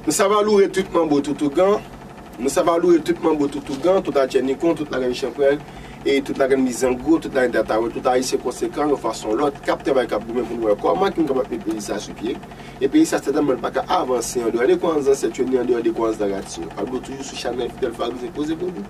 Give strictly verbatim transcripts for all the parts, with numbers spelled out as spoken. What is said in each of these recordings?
Nou sa va loure tout manbo tout ougan. Nou sa va loure tout manbo tout ougan, tout atchènikon, tout lagrenn chanpwèl, e tout lagrenn mizango, tout lagrenn tatawèl, tout ayisyen konsekan yon fason lòt k ap travay, k ap goumen pou nou wè kòman ki nou kapab met peyi sa sou pye. E peyi sa sètènman li pa ka avanse andeyò de kwayans zansèt yo ni andeyò de kwayans narati yo. Pablo toujou sou chanèl Fidèl Farizyen Koze Vodou.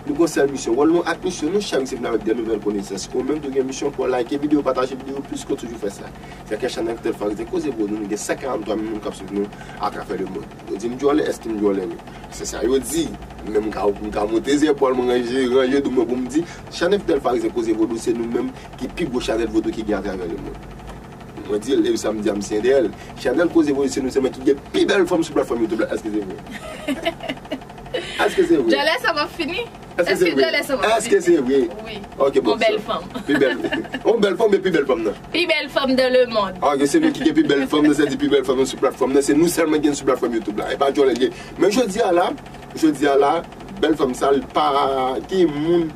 Nou gon sèl misyon. Wòl nou ak misyon nou chak se vin avèk de nouvèl konesans. Ou menm tou gen misyon pou w like videyo, pataje videyo plis ke w toujou fè sa. Se ke chanèl Fidèl Farizyen Koze Vodou, nou gen san karant twa mil moun k ap swiv nou atravè lemonn. Yo di m djòlè, èske m djòlè wi? Se sa yo di. Men m ka, m ka monte zepòl mwen, ranje, ranje do mwen pou m di, chanèl Fidèl Farizyen Koze Vodou se nou menm ki pi gwo chanèl vodou ki gen atravè lemonn. Mwen di l, e sa m di a, m siyen dèyè l. Chanèl Koze Vodou se nou sèlman ki gen pi bèl fanm sou platfòm YouTube la. Èske se vre? Èske se vre? Djòlè sa p ap fini? Èske se vre? Djòlè sa p ap fini? Èske se vre? Wi. Ok, bon, yon bèl fanm. Pi bèl. Yon bèl fanm, men pi bèl fanm nan. Pi bèl fanm dans le monde. Ok, se nou ki gen pi bèl fanm nan, sètadi pi bèl fanm nan sou platfòm nan. Se nou sèlman ki gen sou platfòm YouTube la. E pa djòlè l ye. Men jodi a la, jodi a la, bèl fanm sa, l pa gen moun.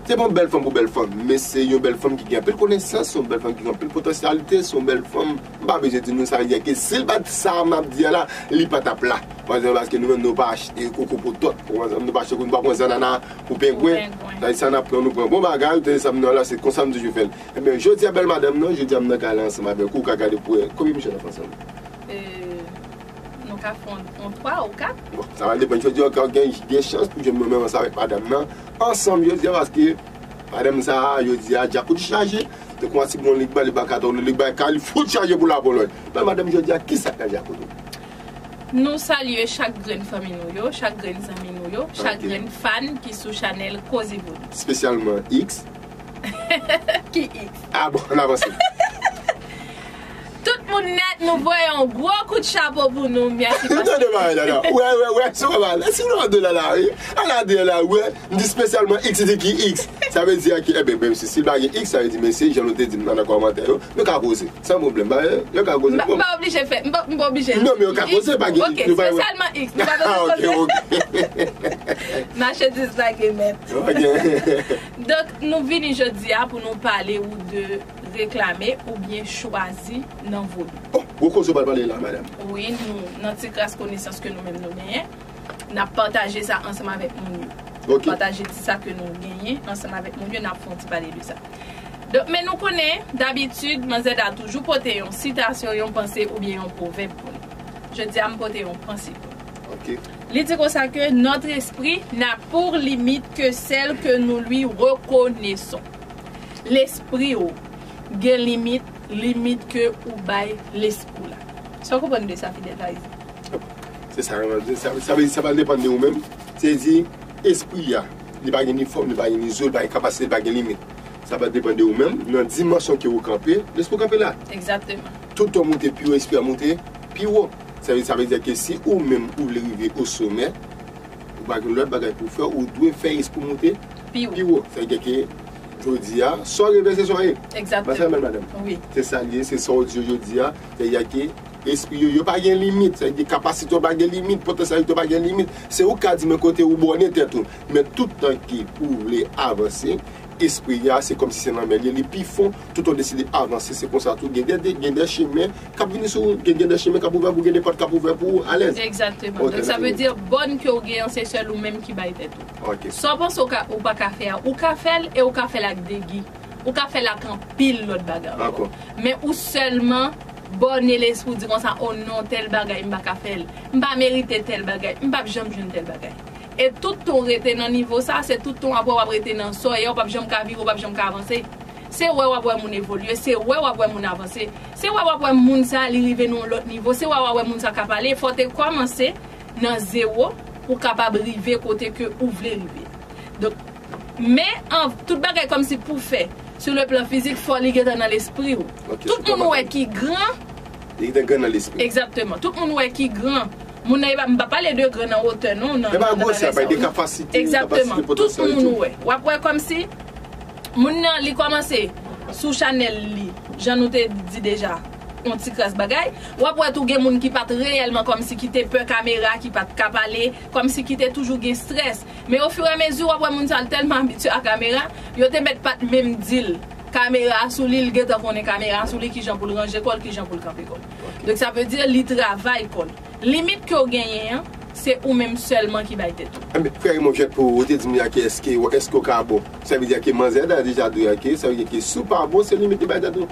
Se pa yon bèl fanm pou bèl fanm, men se yon bèl fanm ki gen anpil konesans, yon bèl fanm ki gen anpil potansyalite, se yon bèl fanm. M pa bezwen di nou sa, vle di ke si l pa t sa m ap di a la, li pa t ap la. Paske, paske nou menm nou pa achte koko pou tòt. Ou konprann sa? Nou pa achte, nou pa pran zannana pou pengwen. Pou pengwen. Sa, sa n ap pran, nou pran bon bagay, ou tande sa m nan la, se konsa m toujou fè l. Ebyen, jodi a bèl madanm nan, jodi a m nan kay la ansanm avèk ou, ou ka gade pou wè konbyen misye n ap fè ansanm. Euh, nou ka fè yon, yon twa ou kat. Bon, sa va depann. Jodi a, ou ka gen, gen chans pou jwenn mwen menm ansanm avèk madanm nan ansanm jodi a, paske madanm sa a, jodi a, djakout li chaje. Tankou yon ti bon lig ba, li ba katon, lig ba kay, li fout chaje pou lapolòy. Men madanm, jodi a, kisa k nan djakout ou? Nou salye chak grenn fanmi nou yo, chak grenn zanmi nou yo, chak grenn fan ki sou chanèl Koze Vodou. Espesyalman X. Ki X? Ah bon, n avanse. Tout moun nèt, nou voye yon gwo kout chapo pou nou. Mèsi paske... Tande bagay la, la. Wè, wè, wè, se pa mal. Si nou ap de la, la, wi. Ala de la, wè. M di espesyalman X, se te ki X. Sa vle di a ki, ebyen, menm si, si l pa gen X, sa vle di, men se jan nou te di m nan, nan kòmantè yo, nou ka koze. San pwoblèm. Ba, yo ka koze. M pa, m pa oblije fè, m pa, m pa oblije. Non, men yo ka koze, pa gen, ok, nou pa espesyalman X, nou pa bezwen koze. Ah, ok, ok. Machandiz la gen mèt. Ok. Donk, nou vini jodi a pou nou pale ou de reklame oubyen chwazi nan vodou. Oh, gwo koze w pral pale la, madanm. Wi, nou, nan ti kras konesans ke nou menm nou genyen, n ap pataje sa ansanm avèk moun yo. Ok. N ap pataje ti sa ke nou genyen ansanm avèk moun yo, n ap fè yon ti pale de sa. Donk, men nou konnen, dabitid, Manzè Da toujou pote yon sitasyon, yon panse oubyen yon pwovèb pou nou. Jodi a, m pote yon panse pou nou. Ok. Li di konsa ke notre esprit n'a pour limite que celle que nous lui reconnaissons. Lespri w gen limit, limit ke ou bay lespri w la. Sa w konprann de sa, Fidel Parisien? Se sa, sa, sa, sa pral depann de ou menm. Se di, espri a, li pa gen ni fòm, li pa gen ni zo, li pa gen kapasite, li pa gen limit. Sa pral depann de ou menm, nan dimansyon ke ou kanpe, lespri w kanpe la. Egzakteman. Tout tan w moute pi wo, espri a moute pi wo. Sa vle, sa vle di ke si ou menm ou vle rive o somè, ou pa gen lòt bagay pou fè, ou dwe fè espri w moute pi wo. Pi wo. Sa vle di ke jodi a, sa w reve, se sa w ye. Egzakteman. Madanm. Wi. Se sa l ye, se sa w di yo jodi a. Sa vle di ke espri yo, yo pa gen limit. Sa vle di kapasite yo pa gen limit, potansyalite yo pa gen limit. Se ou k ka di men kote ou bòne tèt ou. Men tout tan ke ou vle avanse, espri a, se kòmsi se nan men l ye, li pi fon, tout tan w deside avanse, se konsa tou, gen de, de, gen de chemen k ap vini sou ou, gen, gen de chemen k ap ouvè pou, gen de pòt k ap ouvè pou ou alèz. Egzakteman. Ok, donk, sa vle di, bòn ke w gen an, se sèl ou menm ki bay tèt ou. Ok. Sa w panse w ka, ou pa ka fè a, ou ka fè l e ou ka fè l ak degi. Ou ka fè l ak anpil lòt bagay ankò. Dakò. Men ou sèlman bòne lespri w di konsa, "O non, tèl bagay, m pa ka fè l. M pa merite tèl bagay. M p ap janm jwenn tèl bagay." E tout tan w rete nan nivo sa, se tout tan w ap wè w ap rete nan sa w ye a, w p ap janm ka vire, w p ap janm ka avanse. Se wè w ap wè moun evolye, se wè w ap wè moun avanse. Se wè w ap wè moun sa, li rive nan yon lòt nivo. Se wè w ap wè moun sa ka pale. Fò w te kòmanse nan zewo pou w kapab rive kote ke ou vle rive. Donk, men an, tout bagay kòmsi pou fè, sou le plan fizik, fò li gentan nan lespri w. Ok, tout moun ou wè ki gran, li gentan gran nan lespri. Egzakteman. Tout moun ou wè ki gran, moun nan, e pa, m pa pale de gran nan wotè, non, nan, e pa nan grosè, bagay sa yo, de kapasite, egzakteman, kapasite, tout potansyalite moun ou wè. W ap wè kòmsi moun nan, li kòmanse sou chanèl li, jan nou te di deja, yon ti kras bagay. W ap wè tou gen moun ki pa t reyèlman kòmsi ki te pè kamera, ki pa t ka pale, kòmsi ki te toujou gen strès. Men ofiramezi, w ap wè moun sa l tèlman abitye a kamera, yo te mèt pa t menm di l kamera a sou li, l gentan konnen kamera a sou li, kijan pou l ranje kò l, kijan pou l kanpe kò l. Donk, sa vle di, li travay kò l. Limit ke w genyen an, se ou menm sèlman ki bay tèt ou. Enben, frè Raymond, jwèt pou ou, ou te di m ya ke èske, èske w ka bon. Sa vle di ke manzè da deja di w ya ke, sa vle di ke si w pa bon, se limit li bay tèt ou.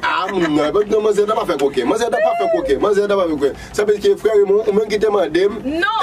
Ah, moun nan, non, manzè da pa fè koken. Manzè da pa fè koken. Manzè da pa fè koken. Sa vle di ke frè Raymond, ou menm ki te mande m,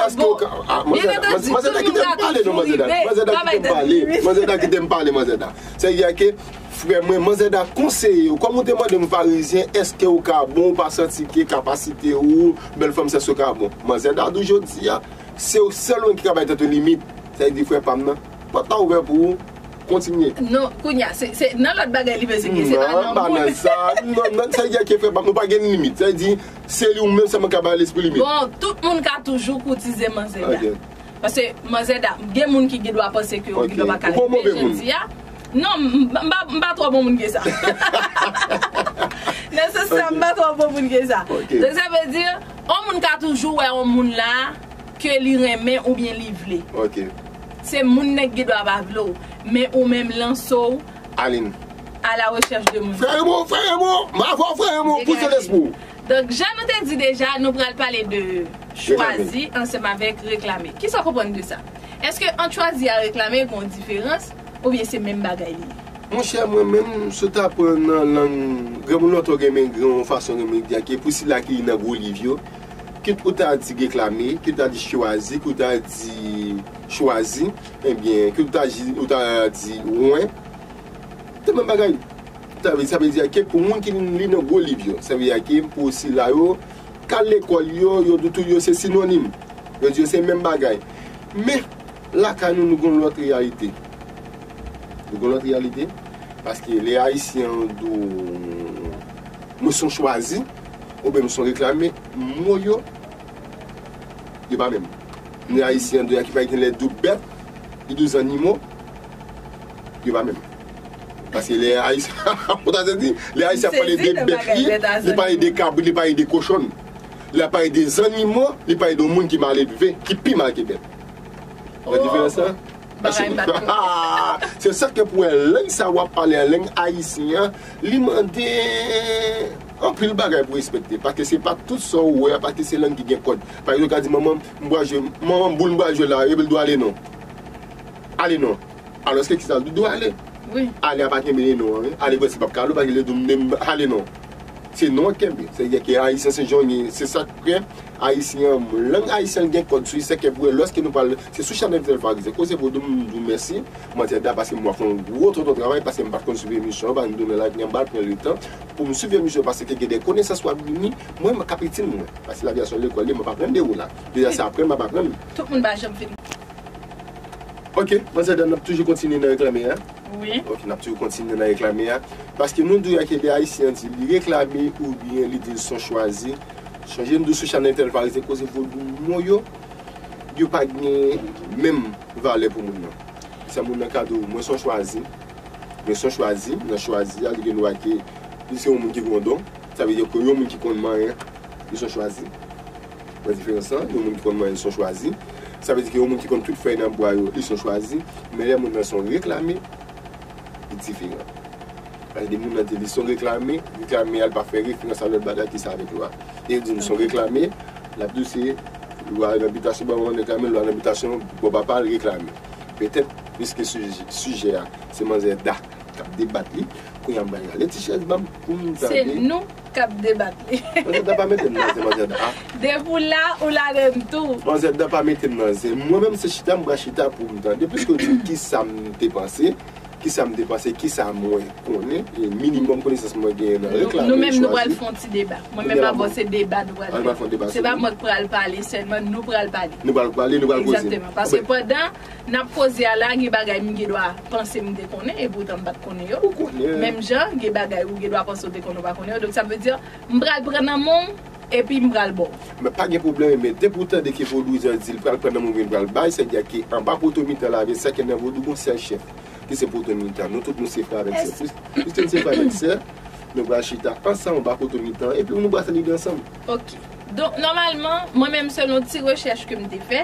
èske w ka. Ah, manzè da, manzè da kite m pale, non, manzè da. Manzè da kite m pale. Manzè da kite m pale, manzè da. Sa vle di ke Frè mwen, manzè da konseye w, kòm ou te mande m farizyen, èske ou ka bon, ou pa santi ke kapasite ou, bèl fanm, èske ou ka bon. Manzè da di w jodi a, se ou sèl moun ki ka bay tèt ou limit. Sa vle di, frè pa m nan, pòt la ouvè pou ou, kontinye. Non, kounye a, se, se nan lòt bagay li bezwen gen, se pa nan moun. Non, pa nan sa, non, non, sa vle di ke frè pa m, nou pa gen limit. Sa vle di, se li ou menm sèlman ka bay lespri limit. Bon, tout moun ka toujou koutize manzè da. Paske manzè da, gen moun ki gen dwa panse ke yo gen dwa pa ka rive jodi a. Non, m pa twò bon moun ke sa. Nan sans sa, m pa twò bon moun ke sa. Donk sa vle di, yon moun ka toujou wè yon moun la ke li renmen oubyen li vle. Se moun nan ki gen dwa pa vle w, men ou menm lanse w. Alin. À la recherche de moun. Frè Remo, frè Remo, m avè w frè Remo, pouse lespri w. Donk, jan nou te di deja, nou pral pale de chwazi ansanm avèk reklame. Kisa w konprann de sa? Èske ant chwazi a reklame gen yon diferans oubyen se menm bagay li ye? Monchè, mwen menm, si w ta pran nan lang, granmoun lontan gen men gen yon fason gen men di a ke pou sila ki li nan gwo liv yo, kit ou ta di reklame, kit ou ta di chwazi, kit ou ta di chwazi, ebyen, kit ou ta di, ou ta di wen, se menm bagay. Sa vle, sa vle di ke pou moun ki li nan gwo liv yo, sa vle di ke pou sila yo k al lekòl yo, yo di tou yo se sinònim. Yo di yo se menm bagay. Men, lakay nou, nou gen yon lòt reyalite. Nou gen yon lòt reyalite. Paske lè Ayisyen an di w, mwen se yon chwazi, oubyen mwen se yon reklame, mo yo, yo pa menm. Ni Ayisyen an di w ki pa gen lè di w bèt, li di w zannimo, yo pa menm. Paske lè Ayisyen, pou ta di, lè Ayisyen ap pale de bèt li, li pale de kabrit, li pale de kochon. Lè ap pale de zannimo, li pale de yon moun ki maledve, ki pi mal ke bèt. Ou wè diferans lan? Bagay m pa t konprann. Se sa k fè pou w wè lang sa w ap pale an, lang ayisyen an, li mande anpil bagay pou respekte. Paske se pa tout sa w wè, paske se lang ki gen kòd. Pa egzanp, ou ka di, manman, m pral jwe, manman, boul m pral jwe la, epi l di w ale non. Ale non. Alòske kisa l di w ale? Ale a pa kenbe non an, wi. Ale prensip ap kalo, paske li di w ale non. Se non an kenbe. Se ke ayisyen se jan li ye, se sa k fè Ayisyen an, lang ayisyen an gen kòd sou li, se ke pou lòske nou pral, se sou chanèl Michel Farize, koze pou di m, di w mèsi, manzè da, paske m ap fè yon gwo tonton travay, paske m pa t konn swiv emisyon an, paske m tounen la, m pa t pran letan pou m swiv emisyon an, paske gen de konesans w ap vini, mwen, k ap itil mwen. Paske lavi a se yon lekòl li ye, m ap aprann de ou la. Deja se aprann, m ap aprann. Tout moun pa janm fin. Ok, manzè da, n ap toujou kontinye nan reklame a. Wi. Ok, n ap toujou kontinye nan reklame a. Paske nou di w ke lè Ayisyen an di li reklame oubyen li di l se yon chwazi. Chanje m di w sou chanèl Michel Farize, koze vodou mo yo, yo pa gen menm valè pou moun nan. Sa moun nan ka di w, mwen se yon chwazi. Mwen se yon chwazi, nan chwazi a, li gen dwa ke li se yon moun ki gen yon don. Sa vle di ke yon moun ki konn manyen, li se yon chwazi. Wè diferans lan? Yon moun ki konn manyen, li se yon chwazi. Sa vle di ke yon moun ki konn tout fèy nan bwa yo, li se yon chwazi. Men lè moun nan se yon reklame, li diferan. Paske moun nan di li se yon reklame, reklame a, l pa fè referans a lòt bagay ki se avèk lwa. E l di m se yon reklame, l ap di w se lwa nan bitasyon, ban mwen reklame, lwa nan bitasyon, bon papa l reklame. Petèt, piske sijè, sijè a, se manzè da k ap debat li, kounye a m pral rale ti chèz ban m pou m tande. Se nou k ap debat li. Manzè da pa mete m nan zen, manzè da. Depi w la, ou ladan m tou. Manzè da pa mete m nan zen. Mwen menm se chita m pral chita pou m tande. Piske w di m kisa m te panse, kisa m te panse, kisa mwen konnen, e minimòm konesans mwen genyen nan reklame. Nou menm nou pral fè yon ti deba. Mwen menm avè w se deba nou pral fè. Se pa mwen k pral pale sèlman, nou pral pale. Nou pral pale, nou pral koze. Egzakteman. Paske pandan n ap koze a la, gen bagay m gen dwa panse m te konnen, epoutan m pa t konnen yo. Ou konnen. Menm jan, gen bagay ou gen dwa panse w te konnen ou pa konnen yo. Donk sa vle di, m pral pran nan men w, epi m pral ba w. Men pa gen pwoblèm, men depi w tande ke vodouyizan di l pral pran nan men w, l pral bay, sa vle di ke anba poto mitan la, avèk sa ke nan vodou, gon sèl chèf, ki se poto mitan. Nou tout nou se frè avèk sè. Plis, plis nou se frè avèk sè, nou pral chita ansanm anba poto mitan, epi nou pral fè lide ansanm. Ok. Donk, nòmalman, mwen menm, selon ti rechèch ke m te fè,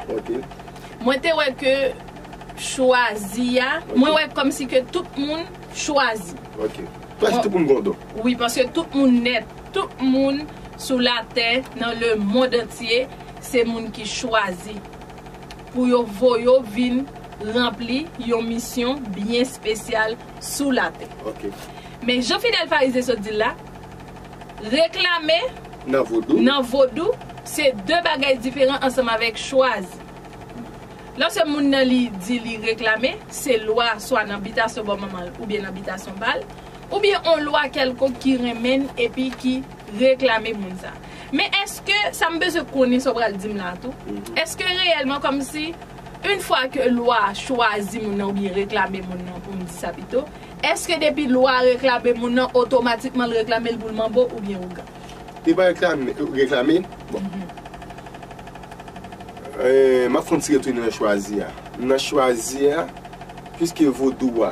mwen te wè ke chwazi a, mwen wè kòmsi ke tout moun chwazi. Ok. Chwazi, tout moun gen yon don. Wi, paske tout moun nèt, tout moun sou latè, nan lemonn antye, se moun ki chwazi pou yo voye w vin ranpli yon misyon byen espesyal sou latè. Ok. Men jan Fidel Farizyen sot di l la, reklame Nan vodou. nan vodou, se de bagay diferan ansanm avèk chwazi. Lòske moun nan li di li reklame, se lwa swa nan bitasyon bò manman l oubyen nan bitasyon pa l, oubyen on lwa kèlkonk ki renmen l epi ki reklame moun sa. Men èske, sa m bezwen konnen sa w pral di m la tou, èske reyèlman kòmsi, yon fwa ke lwa chwazi moun nan oubyen reklame moun nan pou m di sa pito, èske depi lwa reklame moun nan, otomatikman l reklame l pou l manbo oubyen ougan? Li pa reklame, reklame. Bon. Eh, m ap fè yon ti retounen nan chwazi a. Nan chwazi a, piske vodou a,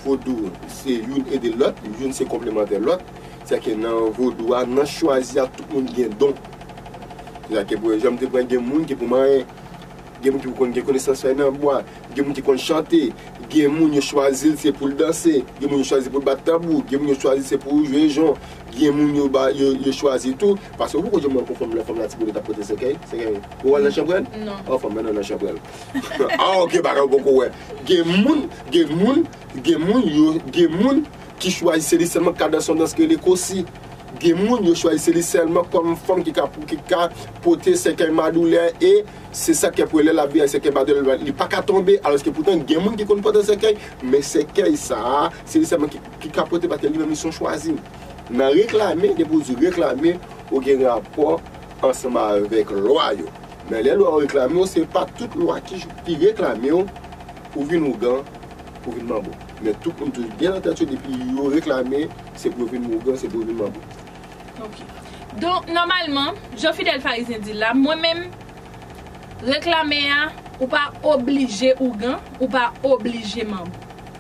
vodou se youn ede lòt, youn se konplemantè lòt. Sèke nan vodou a, nan chwazi a, tout moun gen don. Sèke pou egzanp, te pran gen moun ki pou manyen, gen moun ki pou konn gen konesans fè nan bwa, gen moun ki konn chante, gen moun yo chwazi l se pou l danse, gen moun yo chwazi pou l bat tanbou, gen moun yo chwazi se pou l jwe jon, gen moun yo ba yo, yo chwazi tou, paske ou poko janm wè yon fanm lè fanm la ti bout ap pote sèkèy, sèkèy. Ou wè l nan chanbrèl? Non. Ò, fanm nan nan chanbrèl. Ah, ok, bagay ou poko wè. Gen moun, gen moun, gen moun yo, gen moun ki chwazi se li sèlman k ka danse yon dans ke li kosi. Gen moun yo chwazi se li sèlman kòm fanm ki ka, ki ka pote sèkèy madoulè e se sa k fè pou lè l ap veye sèkèy madoulè li pa ka tonbe, alòske poutan gen moun ki konn pote sèkèy, men sèkèy sa a se li sèlman ki, ki ka pote paske li menm li se yon chwazi. Nan reklame, depi w di reklame, ou gen rapò ansanm avèk lwa yo. Men lè lwa yo reklame w, se pa tout lwa ki, ki reklame w pou vin ougan, pou vin manbo. Men tout moun toujou gen nan tèt yo depi yo reklame, se pou yo vin ougan, se pou yo vin manbo. Ok. Donk, nòmalman, jan Fidel Farizyen di l la, mwen menm, reklame a, ou pa oblije ougan, ou pa oblije manbo.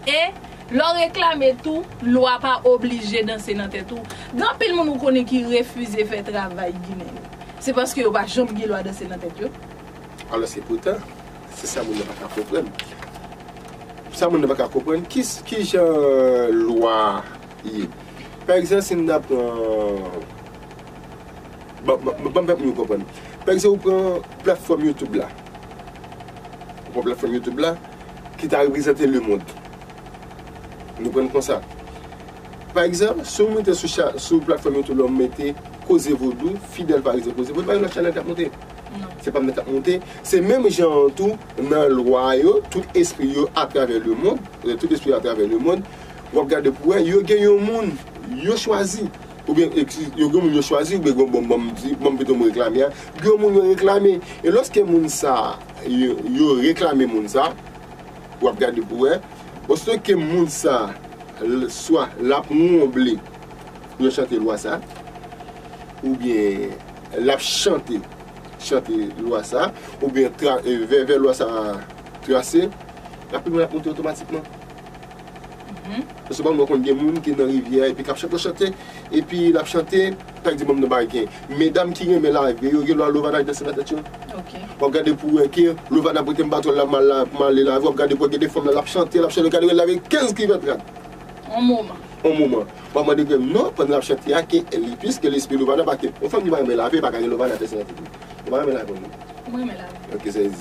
E, lè w reklame tou, lwa pa oblije danse nan tèt ou. Gen anpil moun ou konnen ki refize fè travay ginen yo. Se paske yo pa janm gen lwa danse nan tèt yo. Alòske poutan, se sa moun nan pa ka konprann. Sa moun nan pa ka konprann, ki, ki jan lwa ye? Pa egzanp, si n ta pran, ban, ban, ban, ban m fè pou nou konprann. Pa egzanp, ou pran platfòm YouTube la. Ou pran platfòm YouTube la, ki ta reprezante lemonn. Nou pran l konsa. Pa egzanp, si w moute sou cha, sou platfòm YouTube la, w mete Koze Vodou, Fidel Farizyen Koze Vodou, pa gen lòt chanèl k ap monte. Non. Se pa m nan k ap monte. Se menm jan an tou, nan lwa yo, tout espri yo atravè lemonn, tout espri yo atravè lemonn, w ap gade pou wè, yo gen yon moun, yo chwazi. Oubyen, eskize, yo gen moun yo chwazi, oubyen gen bon, bon, m di, bon, m pito m reklame a. Gen yon moun yo reklame. E lòske moun sa, yo, yo reklame moun sa, w ap gade pou wè. Osito ke moun sa, l, swa l ap wonble pou yo chante lwa sa, oubyen l ap chante, chante lwa sa, oubyen tra, e, vè, vè lwa sa trase, l ap, l ap monte otomatikman. Paske ban mwen konn gen moun ki nan rivyè epi k ap chante, chante, epi l ap chante, pa egzanp, ban m nan bagay gen medam ki renmen lave, yo gen lwa Lovana k danse nan tèt yo. Ok. W ap gade pou wè ke Lovana pote m batwèl la, m al la, m ale lave, w ap gade pou wè gen de fanm la, l ap chante, l ap chante, gade wè l lave kenz ki vèt rad. On moman. On moman. W ap mande ke non, pandan l ap chante a, ke li, piske lespri Lovana, paske yon fanm ki pa renmen lave, pa ka gen Lovana k danse nan tèt li. Ou pa renmen lave, non? Mwen renmen lave. Ok, sa e di.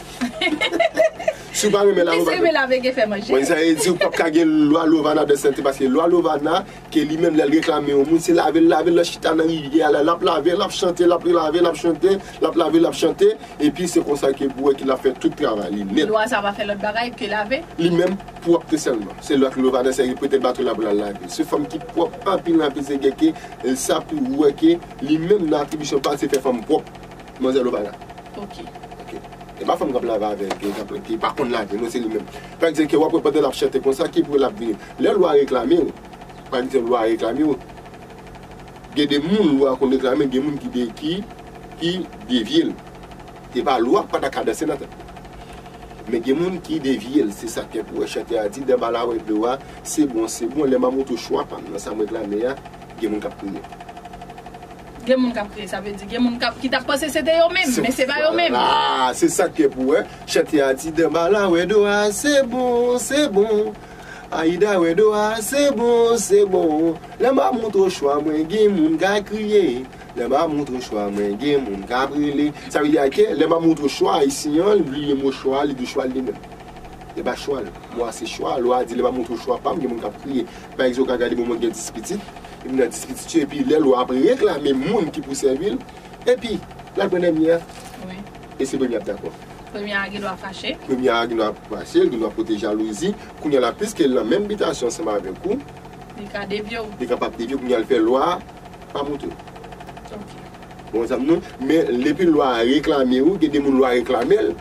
Si w pa renmen lave, Plis ou pa renmen lave ke fè manje. Mwen, sa e di, ou p ap ka gen lwa Lovana de sante, paske lwa Lovana, ke li menm, lè l reklame yon moun, se lave l, lave l, l chita nan rivyè a, l ap lave, l ap chante, l ap lave, l ap chante, l ap lave, l ap chante, epi se konsa ke pou wè ke l ap fè tout travay li nèt. Lwa sa pa fè lòt bagay ke lave. Li menm, pwòpte sèlman. Se lwa ke Lovana, se petèt batwèl la pou l al lave. Se fanm ki pwòp anpil, anpil, se gen ke, e, sa pou wè ke li menm nan atribisyon pa l, se fè fanm pwòp. Manzè Lovana. Ok. Ok. E pa fanm k ap lave avè l, ki, ki, ki pa konn lave, non, se li menm. Pa egzanp, ke w ap wè pandan l ap chante konsa, ki pou l ap vini. Lè lwa reklame w, pa egzanp, lwa reklame w, gen de moun lwa konn reklame, gen moun ki de, ki, ki devye l. E pa lwa pa ta ka danse nan tèt. Men gen moun ki devye l, se sa k fè pou wè chantè a di, danba lawè dlo a, se bon, se bon, lè m a montre w chwa pa m nan sa m reklame a, gen moun k ap kriye. Gen moun k ap kriye, sa vle di gen moun k ap, ki t ap panse se te yo menm, men se pa yo menm. Vwala, se sa k fè pou wè, chantè a di, danba lawè dlo a, se bon, se bon. Ayida wè dlo a, se bon, se bon. Lè m a montre w chwa mwen, gen moun k a kriye. Lè m ap montre w chwa mwen, gen moun k ap rele. Sa vle di ke lè m ap montre w chwa ayisyen an, li bliye mo chwa, li di chwa li menm. E pa chwa l. Mo a se chwa, lwa a di lè m ap montre w chwa pa m, gen moun k ap kriye. Pa egzanp, w ka gade bon mwen gen dis pitit, epi nan dis pitit yo, epi lè lwa ap reklame moun ki pou sèvi l, epi l al pran dènye a. Wi. E se premye a ap dakò. Premye a gen dwa fache. Premye a gen dwa fache, l gen dwa pote jalouzi. Kounye a la, piske l nan menm bitasyon ansanm avèk ou, li ka devye w. Li kapab devye w, kounye a l fè lwa a pa montre w. Ok. Bon, sa m non. Men depi lwa a reklame w, gen de moun lwa reklame l.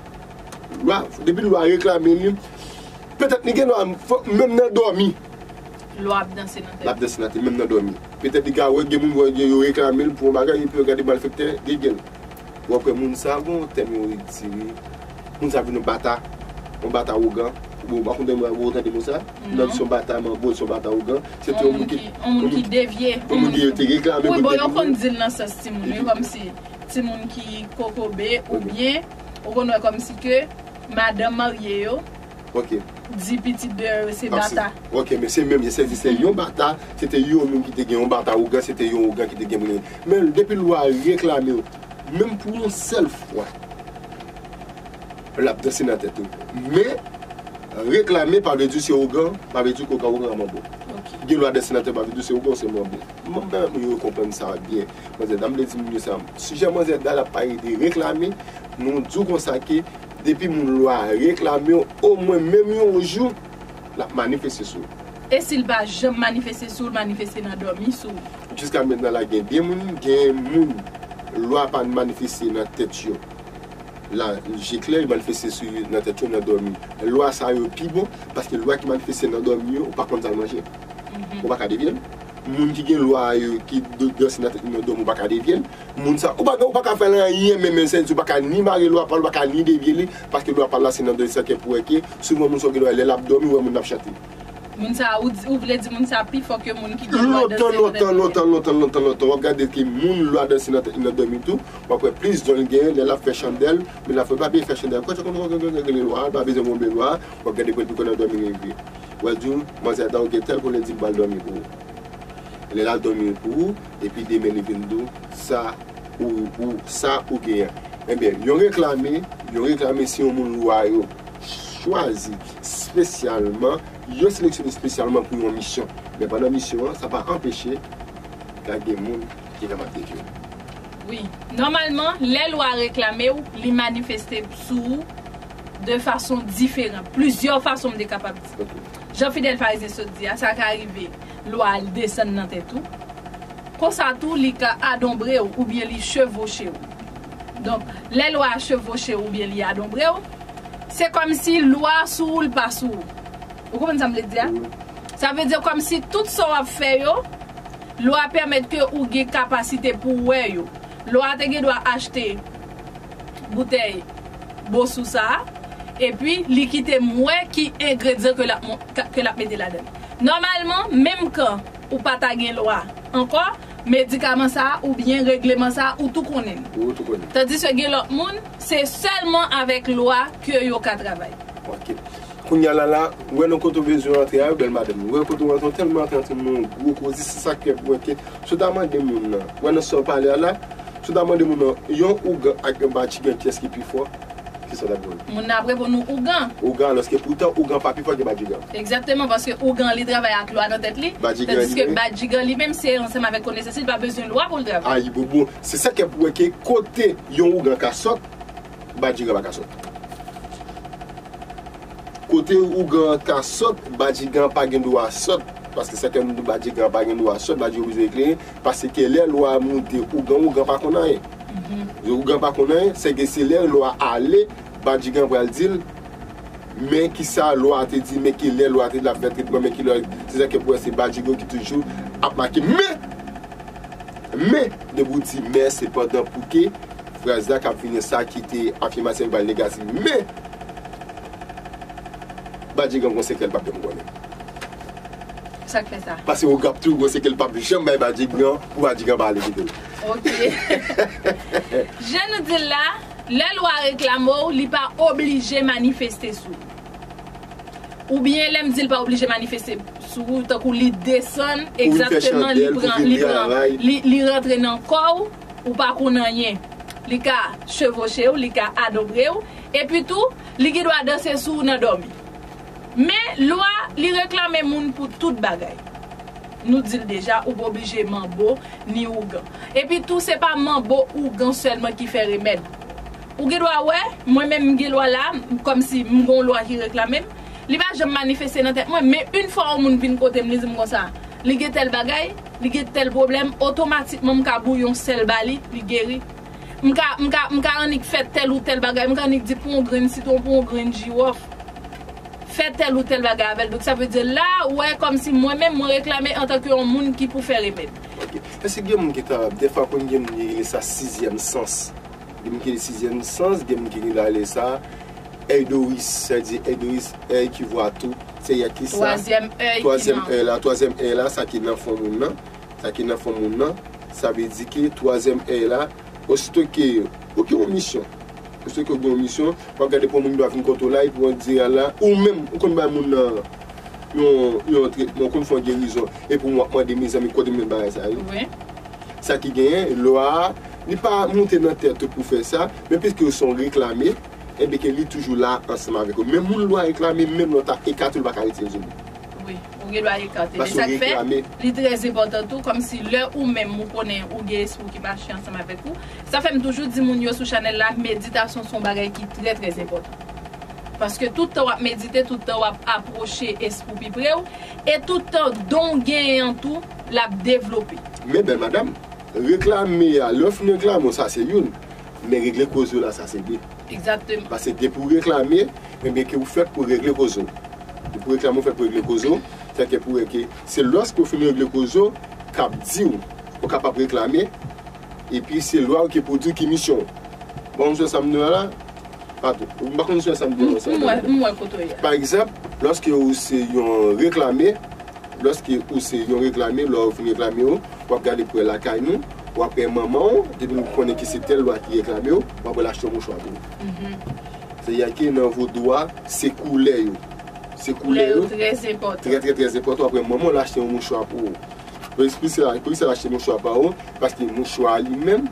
Lwa, depi lwa a reklame li, petèt li gen dwa, fò, menm nan dòmi. Lwa ap danse nan tèt. L ap danse nan tèt, menm nan dòmi. Petèt li ka wè gen moun wè yo reklame l pou yon bagay, epi yo gade malfektè, gen gèl. W ap wè moun sa gon tèm yo retire. Moun sa vin yon bata, yon bata ougan. Bon, ou pa konn tande, ou tande mo sa? Non. Non, se yon bata manbo, se yon bata ougan. Se te yon moun ki, yon moun ki devye. Yon moun ki te reklame pou devye. Wi, bon, yo konn di l nan sans timoun, wi, kòmsi timoun ki kokobe, oubyen, ou konn wè kòmsi ke madanm marye yo, ok, di pitit deyò yo se bata. Ok, men se menm, se, se, se yon bata, se te yon moun ki te gen yon bata ougan, se te yon ougan ki te gen moun. Men depi lwa a reklame w, menm pou yon sèl fwa, l ap danse nan tèt ou. Men, reklame pa vle di se ougan, pa vle di ke ougan, ougan manbo. Ok. Gen lwa danse nan tèt pa vle di se ougan, se manbo. Mwen, mwen, mwen, yo konprann sa byen. Manzè Da, m vle di moun yo sa. Sijè Manzè Da la ap pale de reklame, nou di w konsa ke depi moun lwa a reklame w, omwen menm yon jou, l ap manifeste sou ou. E si l pa janm manifeste sou ou, l manifeste nan dòmi sou ou? Jiska mentnan la, gen de moun, gen moun, lwa pa manifeste nan tèt yo. La, je klè, li manifeste sou yo nan tèt yo, nan dòmi. Lwa sa yo pi bon, paske lwa ki manifeste nan dòmi yo, ou pa konn sa l manje. Mhm. Ou pa ka devye l. Moun ki gen lwa yo, ki d-, danse nan tèt yo nan dòmi, ou pa ka devye l. Moun sa, ou pa, ou pa ka fè l anyen, men, men, sèdi, ou pa ka ni mare lwa pa l, ou pa ka ni devye li, paske lwa pa l la, se nan dòmi sa ke pou wè ke, souvan moun sa w gen lwa, lè l ap dòmi, ou wè moun ap chante. Moun sa, ou di, ou vle di moun sa pi fò ke moun ki gen lwa danse nan tèt yo? Lontan, lontan, lontan, lontan, lontan, lontan. W ap gade ke moun lwa danse nan tèt li nan dòmi tou. W ap wè plis don l genyen lè l ap fè chandèl, men l ap fè pa byen fè chandèl. Kòtchòkòtchòkòtchò, rele lwa, l pa bezwen bonbe lwa. W ap gade pou l pi konn nan dòmi reve. W ap di w, manzè, dan ou gen tèl koulè, di m pral dòmi pou ou. Lè l al dòmi pou ou, epi demen li vin di w sa ou, ou, sa ou genyen. Ebyen, yon reklame, yon reklame se yon moun lwa yo chwazi espesyalman, yo seleksyone espesyalman pou yon misyon. Men pandan misyon an, sa pa anpeche ka gen moun ki kapab detwi w. Wi. Nòmalman, lè lwa a reklame w, li manifeste sou ou de fason diferan. Plizyè fason m te kapab di. Ok. Jan Fidèl Parizyen sot di a, sa ka rive lwa a desann nan tèt ou. Konsa tou, li ka adanbre w oubyen li chevoche w. Donk, lè lwa a chevoche w oubyen li adanbre w, se kòmsi lwa a sou ou, l pa sou ou. Ou konprann sa m vle di a? Wi. Sa vle di kòmsi tout sa w ap fè yo, lwa a pèmèt ke ou gen kapasite pou w wè yo. Lwa a te gen dwa achte boutèy bosou sa a, epi li kite m wè ki engredyan ke l ap mon-, ka-, ke l ap mete ladan l. Nòmalman, menm kan ou pa ta gen lwa ankò, medikaman sa a oubyen regleman sa a, ou tou konnen l. Ou tou konnen l. Tandiske gen lòt moun, se sèlman avèk lwa ke yo ka travay. Ok. Kounye a la, la, ou wè nan kote w bezwen antre a, bèl madanm. Ou wè kote w antre, w tèlman antre, antre nan yon gwo koze, se sa k fè pou wè ke, si w ta mande moun nan, ou wè nan sa w pale a la, si w ta mande moun nan, yon ougan ak yon badjigan, kiyès ki pi fò? Kisa w t ap reponn? Moun nan ap reponn ou ougan. Ougan, alòske poutan ougan pa pi fò ke badjigan. Egzakteman, paske ougan li travay ak lwa nan tèt li, tandiske badjigan li menm se ansanm avèk konesans li, li pa bezwen lwa pou l travay. Ayibobo, se sa k fè pou wè ke kote yon ougan ka sòt, badjigan pa ka sòt. Kote ougan an ka sòt, badjigan an pa gen dwa sòt. Paske sèten moun di badjigan an pa gen dwa sòt, badjigan oblije eklere. Paske lè lwa a moute ougan, ougan pa konn anyen. Mhm. Ougan pa konn anyen, sèke se lè lwa a ale, badjigan an pral di l, men kisa lwa a te di, men ki lè lwa a te di l ap fè tretman, men ki lè, se sa k fè pou wè se badjigan ki toujou ap make. Men, men, depi w di men, se pandan pou ke fraz la k ap vini sa ki te afimatif ba negatif. Men, badjigan gon sekrè l p ap janm konnen. Sa k fè sa? Paske ougan ap toujou gon sekrè l p ap janm bay badjigan, pou badjigan pa ale kite l. Ok. Jan nou di l la, lè lwa a reklame w, li pa oblije manifeste sou ou. Oubyen lè m di l pa oblije manifeste sou ou, tankou li desann, egzakteman, li pran, li pran, li, li rantre nan kò w, ou pa konn anyen. Li ka chevoche w, li ka adobre w, epi tou, li gen dwa danse sou ou nan dòmi. Men, lwa, li reklame moun pou tout bagay. Nou di l deja, ou pa oblije manbo, ni ougan. Epi tou, se pa manbo, ougan sèlman ki fè remèd. Ou gen dwa wè, mwen menm m gen lwa la, kòmsi m gen yon lwa ki reklame m. Li pa janm manifeste nan tèt mwen, men yon fwa yon moun vin kote m, li di m konsa, li gen tèl bagay, li gen tèl pwoblèm, otomatikman m ka bouye yon sèl ba li, li geri. M ka, m ka, m ka annik fè tèl ou tèl bagay, m ka annik di pran yon grenn sitwon, pran yon grenn jiwòf. Fè tèl ou tèl bagay avè l. Donk, sa vle di la, ou wè, kòmsi mwen menm, mwen reklame antanke yon moun ki pou fè remèd. Ok. Èske gen moun ki ta, dèfwa konn gen moun ki rele sa sizyèm sans? Gen moun ki rele sizyèm sans, gen moun ki rele sa èy doris. Sa vle di èy doris, èy ki vwa tou. Se yè ki sa? Twazyèm èy ki nan. Twazyèm èy la, twazyèm èy la, sa ki nan fon moun nan. Sa ki nan fon moun nan, sa vle di ke twazyèm èy la, osito ke ou gen yon misyon, osito ke ou gen yon misyon, w ap gade pou yon moun dwa vin kote w la, epi w di a la, ou menm, ou konn bay moun nan yon, yon tretman, ou konn fè yon gerizon, epi w ap mande, mezanmi, kote m jwenn bagay sa yo? Wi. Sa ki genyen, lwa a, li pa moute nan tèt ou pou fè sa, men piske ou se yon reklame, enben ke li toujou la ansanm avèk ou. Men moun lwa reklame, menm lè w ta ekate l, ou pa ka retire zye l. Wi, ou gen dwa ekate. Paske ou reklame. Men sa k fè, li trè enpòtan tou, kòmsi lè ou menm ou konnen ou gen espri ki mache ansanm avèk ou. Sa fè m toujou di moun yo sou chanèl la, meditasyon se yon bagay ki trè, trè enpòtan. Paske tout tan w ap medite, tout tan w ap apwoche espri w pi pre w, e tout tan don w genyen an tou, l ap devlope. Men bèl madanm, reklame a, lè w fin reklame w, sa se youn. Men regle koze w la, sa se de. Egzakteman. Paske depi w reklame, enben ke ou fèt pou regle koze w. Depi w reklame, ou fèt pou regle koze w. Sèke pou wè ke se lòske w fin regle koze w, k ap di w, ou kapab reklame, epi se lwa w ki pou di w ki misyon w. Bon, ou sou sa m di w la? Patou. Ou pa konn sou sa m di w la? M wè, m wè kote w ye a. Pa egzanp, lòske ou se yon reklame, Lòske ou se yon reklame, lè w fin reklame w, w ap gade pou wè lakay nou, w ap wè manman w, depi nou konnen ke se tèl lwa ki reklame w, w ap wè l achte yon mouchwa pou ou. Mhm. Sètadi ke nan vodou a, se koulè yo. Se koulè yo. Koulè yo trè enpòtan. Trè, trè, trè enpòtan. W ap wè manman w, l achte yon mouchwa pou ou. Pou, poukisa, poukisa l achte mouchwa pa ou? Paske mouchwa a li menm,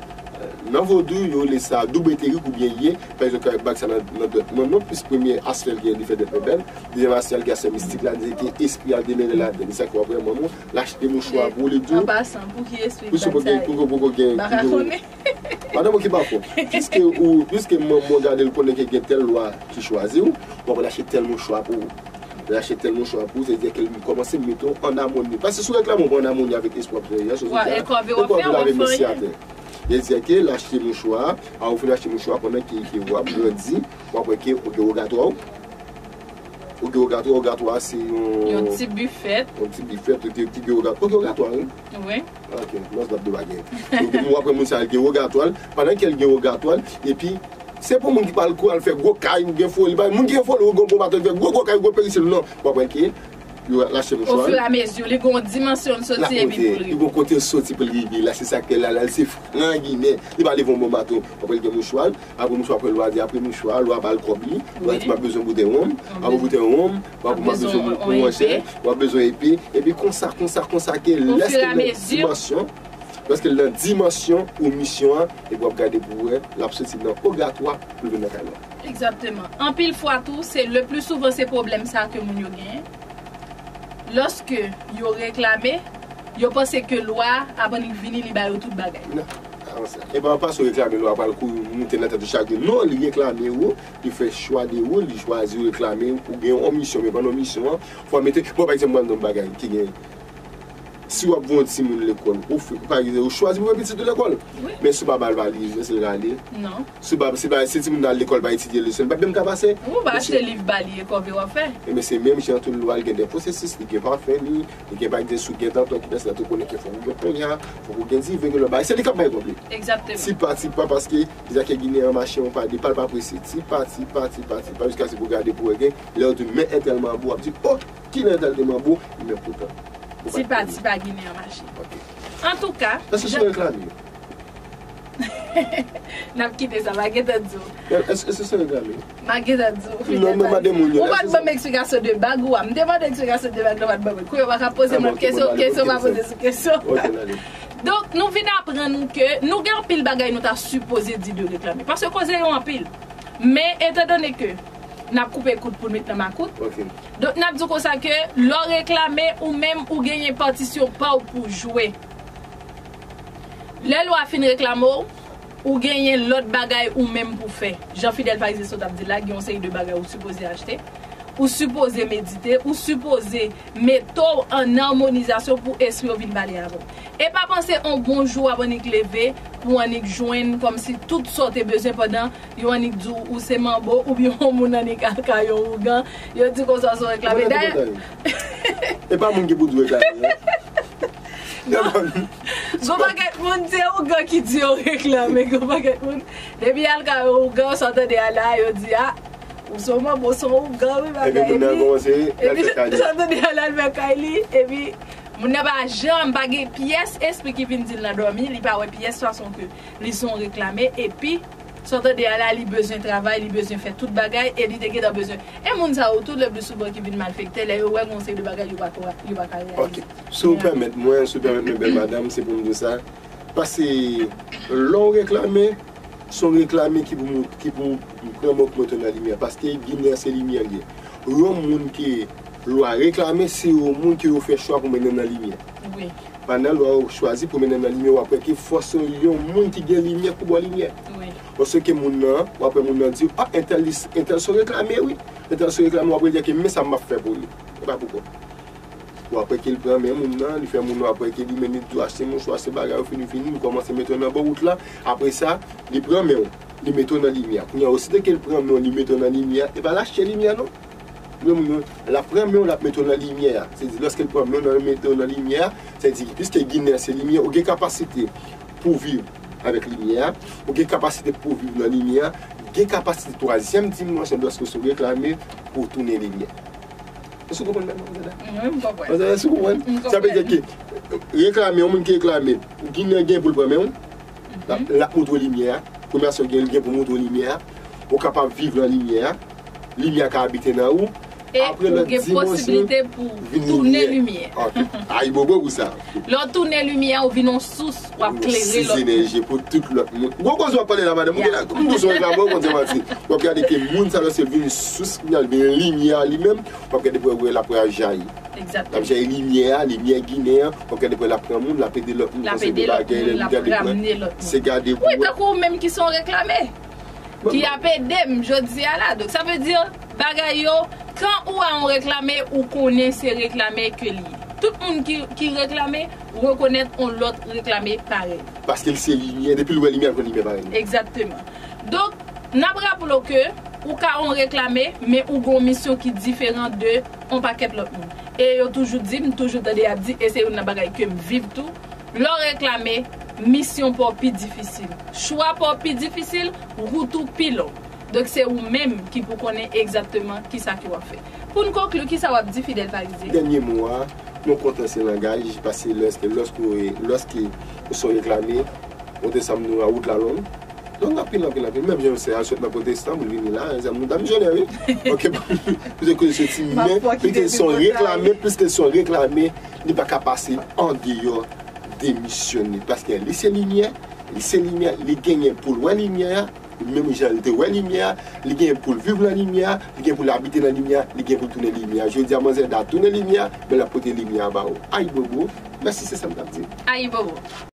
nan vodou, yo rele sa doub eterik oubyen ye. Pa egzanp, kay bag sa nan, nan dwèt mwen, non, plis premye aspè l gen, li fè dwèt mwen bèl. Dezyèm aspè l gen aspè mistik la, li di ke espri a l demere ladan. Se sa k w ap wè manman w, l achte mouchwa pou ou, li di w. An pasan, pou ki espri bag sa ye? Pou, pou, pou, pou gen, m pa ka konnen. Madanm, ou ki pa fò. Piske ou, piske manman w gade l konnen ke gen tèl lwa ki chwazi w, w ap wè l achte tèl mouchwa pou ou. Lè l achte tèl mouchwa pou ou, se di ke l kòmanse mete w an amoni. Paske si w reklame w pa an amoni avèk espri w ap fè a, se ekòve w ap fè, w ap fè anyen. Li di ke l achte mouchwa a, ou fin achte mouchwa pandan ke, ke w ap grandi, w ap wè ke ou gen wogatwa w. Ou gen wogatwa, wogatwa se yon... Yon ti bifèt. Yon ti bifèt, ou gen, ki gen wogatwa. Ou gen wogatwa, wi. Wi. Ok, non, se p ap de bagay. Ou gen, w ap wè moun sa a, l gen wogatwa l. Pandan ke l gen wogatwa l, epi, se pou moun ki pral kou al fè gwo kay, ou gen foli, pa moun ki gen foli, ou gen bon baton, fè gwo, gwo kay, gwo peristil, non. W ap wè ke Yo lache mouchwa. Ofiramezi, li gon dimansyon l soti epi pou l rive. Li gon kote l soti pou l rive la, se sa k fè la, la, l se franginen. Li pa leve yon bon maten. W ap wè l gen mouchwa l, apre mouchwa, apre lwa di, apre mouchwa, lwa ba l kòb li, lwa di, m ap bezwen boutèy wonm, apre boutèy wonm, w ap, m ap bezwen yon, yon manchè, w ap bezwen epe, epi konsa, konsa, konsa, ke lè l gen dimansyon, lòske l nan dimansyon ou misyon an, epi w ap gade pou wè, l ap soti nan pògatwa pou l vin nan kay la. Egzakteman. Anpil fwa tou, se le pli souvan se pwoblèm sa ke moun yo genyen. Lòske yo reklame, yo panse ke lwa a ap annik vini, li ba yo tout bagay. Non, avanse. E pa, pa sou reklame, lwa pral kouri moute nan tèt ou chak jou. Non, li reklame ou, li fè chwa de ou, li chwazi reklame ou, ou gen yon misyon, men pandan misyon an, fò mete, bon, pa egzanp, mwen, yon bagay ki gen Si w ap voye yon timoun lekòl, ou fè, pa egzanp, ou chwazi pou voye pitit ou lekòl. Wi. Men si w pa ba l valiz, èske l ka ale? Non. Si w pa, si pa, si timoun nan al lekòl pa etidye leson, li p ap menm ka pase. Ou pa achte liv ba li, e kòve w ap fè. Ebyen, se menm jan tou, lwa l gen de pwosesis, li gen pafè li, li gen, pa egzanp, si w gen danton, ki pèsonn tou konnen ke fòk ou gen ponya, fòk ou gen diven, gen lòt bagay. Se li k ap bay kòb li. Egzakteman. Ti pa, ti pa, paske, deja ke Ginen an mache, yon pa de pa, l pa prese. Ti pa, ti pa, ti pa, ti pa, jiskaske pou gade pou wè gen, lè yo di men entèl manbo, w ap di, o, ki lè entèl te manbo, men poutan. Ti pa, ti pa Ginen an mache. Ok. Antouka, èske se reklame yo? N ap kite sa, m a gentan di w. Men, èske, èske se reklame? M a gentan di w, Fidel. Non, non, pa di. Ou pa t ban m eksplikasyon de bag ou a. M te mande eksplikasyon de bag, ou pa t ban mwen. Kou yo pa ka poze m lòt kesyon, kesyon pa poze sou kesyon. Ok, n ale. Donk, nou vin aprann ou ke nou gen anpil bagay nou ta sipoze di de reklame. Paske koze yo anpil. Men, etandone ke n ap koupe kout pou n met nan makout. Ok. Donk, n ap di w konsa ke lè w reklame, ou menm, ou genyen patisyon pa w pou jwe. Lè lwa fin reklame w, ou genyen lòt bagay ou menm pou fè. Jan Fidel Parizye sot ap di la, gen yon seri de bagay ou sipoze achte, ou sipoze medite, ou sipoze mete w an amonizasyon pou espri w vin pale avè w. E pa panse on bon jou w ap annik leve pou annik jwenn kòmsi tout sa w te bezwen pandan yo annik di w ou se manbo oubyen yon moun annik al kay yon ougan, yo di konsa w se yon reklame. Dayè, e pa moun ki pou di w reklame, non. Non. Gon pakèt moun, se ougan ki di yo reklame. Gon pakèt moun, depi y al kay yon ougan, sa w tande a la, yo di, a, ou se yon manbo, ou se yon ougan, wi, bagay. Epi moun nan kòmanse, y al fè kay li. Sa w tande a la, l fè kay li, epi moun nan pa janm, pa gen pyès espri ki vin di l nan dòmi, li pa wè pyès fason ke li se yon reklame, epi sa w tande a la, li bezwen travay, li bezwen fè tout bagay, e li te gentan bezwen. E moun sa yo, tou le pli souvan ki vin malfektè, lè yo wè gon seri de bagay, yo pa ka, yo pa ka reyalize. Ok. Si w pèmèt mwen, si w pèmèt mwen, bèl madanm, se pou m di w sa. Paske, lè w reklame, se yon reklame ki pou, ki pou pran mwen pou mwen tou nan limyè. Paske, Ginen an se limyè l ye. Yon moun ke lwa reklame, se yon moun ke yo fè chwa pou mennen nan limyè. Wi. Pandan lwa w chwazi pou mennen nan limyè, w ap wè ke fòs yon moun ki gen limyè pou ba w limyè. Wi. Paske moun nan, w ap wè moun nan di, a, entèl, li, entèl se yon reklame, wi. Entèl se yon reklame, w ap wè l di ke men sa m ap fè pou li. E pa pou kò. W ap wè ke l pran men moun nan, li fè moun nan, w ap wè ke li menm li di w achte mouchwa, achte bagay, ou fini, fini, li kòmanse mete w nan bò wout la. Apre sa, li pran men w, li mete w nan limyè. Kounye a, osito ke l pran men w, li mete w nan limyè, e pa l achte limyè, non. Lè moun yo, l ap pran men w, l ap mete w nan limyè a. Se di, lòske l pran men w, l mete w nan limyè a, se di, piske Ginen an se limyè, ou gen kapasite pou viv avèk limyè a, ou gen kapasite pou viv nan limyè a, gen kapasite twazyèm dimansyon, lòske w se reklame, pou w tounen limyè. Èske w konprann, manzè la? Wi, m konprann. Manzè la, èske w konprann? M konprann. Sa vle di ke reklame, yon moun ki reklame, Ginen an gen pou l pran men w, l ap, l ap montre w limyè a. Premye sa w gen, l gen pou montre w limyè a. Ou kapab viv nan limyè a. Limyè a ka abite nan ou. E apre, ou lòt gen dimansyon posiblite pou vin tounen limyè. Ok. Ayibobo pou sa. Lè w tounen limyè a, ou vin yon sous, w ap klere lòt moun. Yon sous enèji pou tout lòt moun. Gwo koze w ap pale la, madanm. Ou gen la, m di w se yon reklame, ou konn se manti. W ap gade ke moun sa lòske l vin sous, kounye a l vin limyè a li menm, w ap gade pou wè l ap jayi. Egzakteman. L ap jayi limyè a, limyè Ginen an, w ap gade pou l ap pran moun, l ap ede lòt moun, l ap ede lòt moun, l ap ramenn lòt moun. Se gade pou wè. Wi, tankou ou menm ki se yon reklame, ki ap ede m jodi a la. Donk, sa vle di, bagay yo, kan ou a yon reklame, ou konnen se reklame ke li ye. Tout moun ki, ki reklame, rekonèt yon lòt reklame parèy. Paske l se limyè, depi l wè limyè, l konn limyè parèy. Egzakteman. Donk, n ap raple w ke ou ka yon reklame, men ou gen yon misyon ki diferan de yon pakèt lòt moun. E yo toujou di, m toujou tande y ap di, e se youn nan bagay ke m viv tou, lè w reklame, misyon pa w pi difisil. Chwa pa w pi difisil, wout ou pi long. Donk, se ou menm ki pou konnen egzakteman kisa ke w ap fè. Pou n konkli, kisa w ap di, Fidel Parizye? Dènye mo a, mwen kontan se langaj, paske lòske, lòske, lòske ou se yon reklame, ou te sanm nou a wout la long. Long anpil, anpil, anpil. Menm jan se al sot nan Pwotestan pou l vini la, se moun ta misyonè, wi. Ok, piske l soti, men piske l se yon reklame, piske l se yon reklame, li pa ka pase andeyò de misyon li. Paske li se limyè, li se limyè, li genyen pou l wè limyè a, menm jan li te wè limyè a, li genyen pou l viv nan limyè a, li gen pou l abite nan limyè a, li gen pou l tounen limyè a. Jodi a, manzè Da tounen limyè a, men l ap pote limyè a ba ou. Ayibobo, mèsi, se sa m t ap di. Ayibobo.